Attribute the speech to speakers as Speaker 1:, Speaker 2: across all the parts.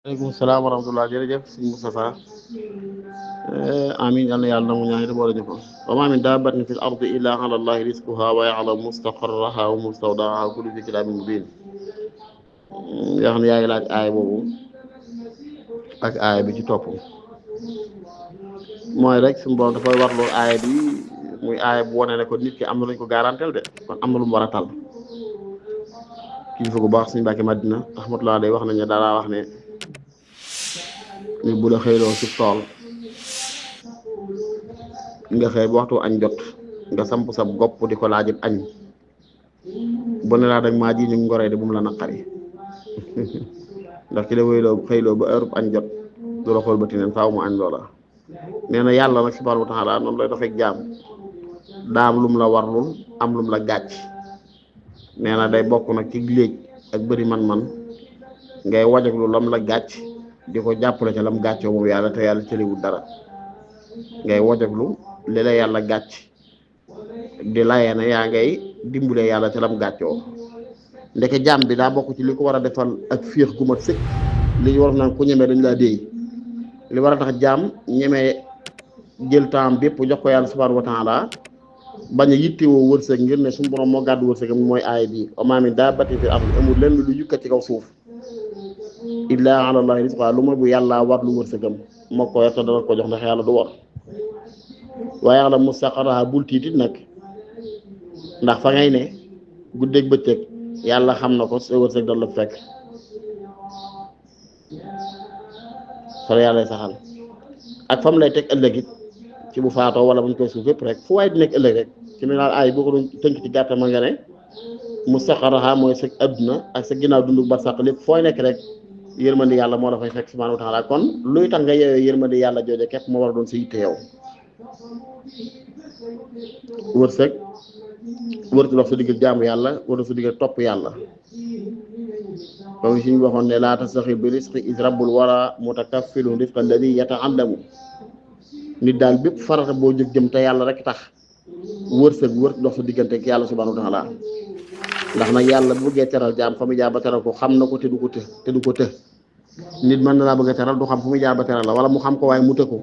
Speaker 1: aleykum salaam wa rahmatulah jërëjëf sëñ Moustapha amin yal na yàlla nangu ñaan te boole ñu ko wa maa min daabbatin fil ardi illaa ala llahi rizquhaa wa ya'lamu mustaqarrahaa wa mustawda'ahaa kullun fii kitaabin mubiin yoo xam ne yaa ngi laaj aay boobu ak aay bi ci topp mooy rek suñu borom dafay war loolu aay bi muy aay bu wane ne ko nit ki am na lu ñu ko garanteel de kon am na lu mu war a tal kilifa gu baax suñu Mbàkke Madina rahmatulah day wax nañu dara wax ne nit bu la xëyloo ci tool nga xëy bu waxtu añ jot nga samp sa gopp di ko laajib añ bu ne laa dag maa ji ñu ngoree de bu mu la naqari ndax ki la xëyloo ba heure añ jot du la xool ba tineen faaw mu añ loola nee na yàlla nag subhaanahu wa taala noonu lay dafay jaam daam lum la warlul am lum la gàcc nee na day bokk nag ci léej ak bëri man-man ngay wajaglu lam la gàcc di ko jàppale ca lam gàccoo moom yàlla te yàlla cëliwul dara ngay wajaglu li la yàlla gàcc di layee ne yaa ngay dimbule yàlla ca lam gàccoo ndeke jaam bi daa bokk ci li ko war a defal ak féex gu mat sëkk li ñu war naan ku ñemee dañ laa déey li war a tax jaam ñemee jël temps bépp jox ko yàlla subhaanahu wa taala bañ a yittewoo wërsëg ngir ne suñu borom moo gàddu wërsëgam mooy aay bi wa maa min daabbatin fil ardi amul lenn lu yukkat ci kaw suuf illaa ala llaahi rizquhaa lu mooy bu yàlla war lu wërsëgam moo ko yor te dana ko jox ndax yàlla du war wa ya'lamu mustaqarrahaa bul tiitit nag ndax fa ngay ne guddeeg bëccëg yàlla xam na ko sa wërsëg dal la fekk fa la yàlla saxal ak fam lay teg ëllëg it ci bu faatoo wala buñ koy suuf yëpp rek fu waay di nekk ëllëg rek ci mi naal aay boo ko doon tënk ci gàttal ma nga ne mustaqarrahaa mooy sa adduna ak sa ginnaaw dundu barsàq lépp fooy nekk rek yërmandi yàlla moo la fay fekk subhaanahu wa taala kon luy tax nga yeewee yërmandi yàlla jooje képp moo war a doon sa yitte yow wërsëg wërtu dox sa digg jaamu yàlla wërtu sa digg topp yàlla comme si ñu waxoon ne laa tastaxil bi risqi is rabbul wara mutakaffilun risqa alladi yata'allamu nit daal bépp farata boo jóg jëm te yàlla rek tax wërsëg wërtu dox sa diggante ak yàlla subhaanahu wa taala ndax nag yàlla bu bëggee teral jaam fa mu jaar ba teral ko xam na ko te du ko të nit mën na laa bëgg a teral du xam fu muy jaar ba teral la wala mu xam ko waaye mu të ko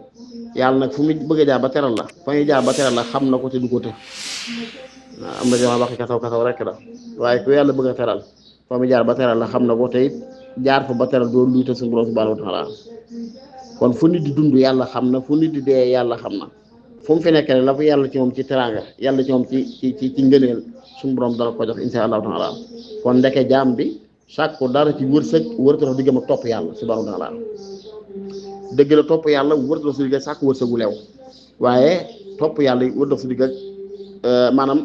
Speaker 1: yàlla nag fu mu bëgg a jaar ba teral la fa muy jaar ba teral la xam na ko te du ko të waaw am na ñoo waxi kasaw rek la waaye ku yàlla bëgg a teral fa mu jaar ba teral la xam na ko te it jaar fa ba teral doo luy te suñu borom subhaanahu wa taala kon fu nit di dund yàlla xam na fu nit di dee yàlla xam na fu mu fi nekk ne la fa yàlla ci moom ci teraanga yàlla ci moom ci ngëneel suñu borom dana ko jox insha allahu taala kon ndeke jaam bi sàkku dara ci wërsëg wërta dox diggam ak topp yàlla subhaanahu wa taala dëgg la topp yàlla wërta dox si digg sàkku wërsëgu leew waaye topp yàlla wërta dox si digg ak maanaam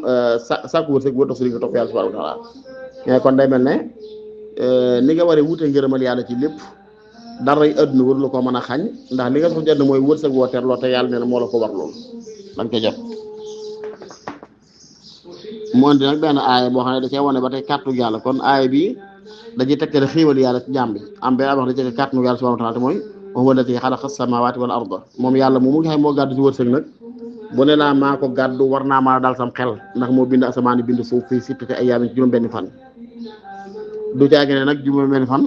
Speaker 1: sàkku wërsëg wërta dox si digg topp yàlla subhaanahu wa taala mais kon day mel ne ni nga waree wute ngërëmal yàlla ci lépp dara yi àdduna wër la ko mën a xañ ndax li nga sox jot mooy wërsëg woo terloo te yàlla nee na moo la ko war loolu danga ko jot mu andi nag benn aaya boo xam ne da cee wane ba tey kàttu yàlla kon aaya bi dañuy tegtale xéewal yàlla ci jaam bi am benn wax da cee kàttu yàlla subhaanahu wa taala te mooy wa huwa allazii xalaqa as-samaawaati wal arda moom yàlla moom mu nga xam moo gàddu ci wërsëg nag bu ne laa maa ko gàddu war naa maa daal sam xel ndax moo bind asamaan bind suuf fii sittati ayyaamin ci juróom-benni fan du caagi ne nag juróom-benni fan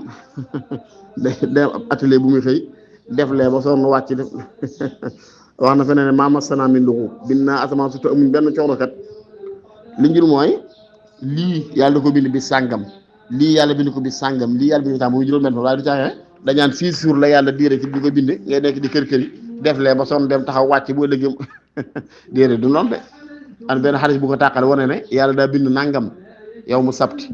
Speaker 1: de atelier bu muy xëy def lee ba sonn wàcc def wax na feneen ne maa massanaa min luguub bind naa asamaan surtout amuñ benn coono kat li njur mooy lii yàlla ko bind bi sàngam lii yàlla bind ko bi sàngam lii yàlla bind ko muy juróom-benn fan waaye du caagi dañaan 6 jours la yàlla diire ci bi ko bind ngay nekk di kër yi def lee ba sonn dem taxaw wàcc boo dëggee déedéet du noonu de an benn xaris bu ko tàqale wane ne yàlla daa bind nangam yow mu sabti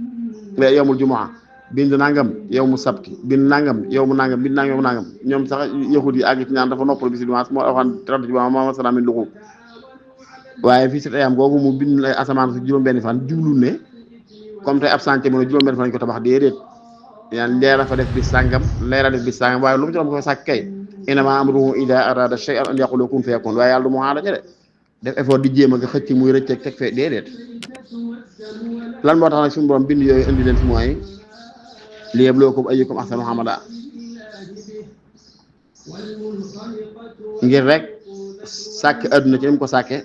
Speaker 1: yow mu jumaa bind nangam yow mu sabti bind nangam yow mu nangam bind nangam yow mu nangam ñoom sax yahud yi àgg ci ñaan dafa noppal bi si dimanche moo waxaan trente ci ma masala min luxub waaye fii sit ayam googu mu bind lay asamaan si juróom-benn fan jublu ne comme tey ab santé mu ne juróom-benn fan lañ ko tabax déedéet yaan leera fa def bis sàngam leera def bis sàngam waaye lu mu ci doon koy sàkk kay innamaa amruhu idaa araada shay'an an yaqula kun fayakun waaye yàlla du mu xaala ca de def effort di jéem a nga xëcc muy rëcc ak teg fee déedéet lan moo tax nag suñu borom bind yooyu indi leen fi mooy liyabluwakum ayyukum ahsanu amala ngir rek sàkk adduna ci ni mu ko sàkke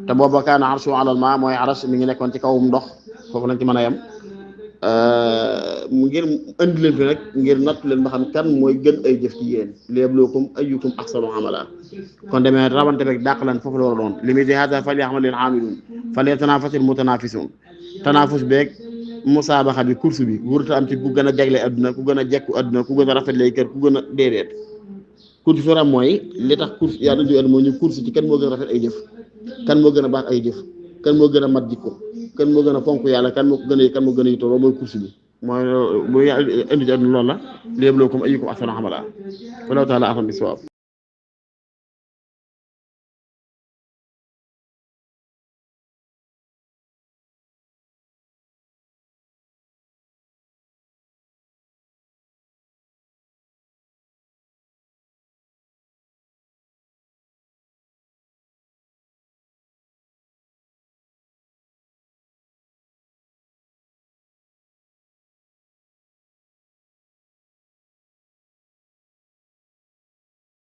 Speaker 1: te booba kaana arshu alal maa mooy aras mi ngi nekkoon ci kawum ndox foofu lañ ci mën a yem ngir indi leen fi rek ngir natt leen ba xam kan mooy gën ay jëf ci yéen liyabluwakum ayyukum ahsanu amala kon demee rawante rek dàq lan foofu la war a doon li muy di hada falyaxmalil aamiluun falyatanaafasil mutanaafisuun tanaafus beeg musaabaxa bi course bi wurta am ci ku gën a jagle adduna ku gën a jekku adduna ku gën a rafet lay kër ku gën a déedéet course soo am mooy li tax course yaa du mooy ñu course ci kan moo gën a rafet ay jëf kan moo gën a baax ay jëf kan moo gën a mat jikko kan moo gën a fonk yàlla kan moo ko gën a kan moo gën a yitoo loolu mooy course bi mooy bu indi ci adduna loolu la liyabluwakum ayyukum ahsanu amala wallahu taala a'lam bis-sawaab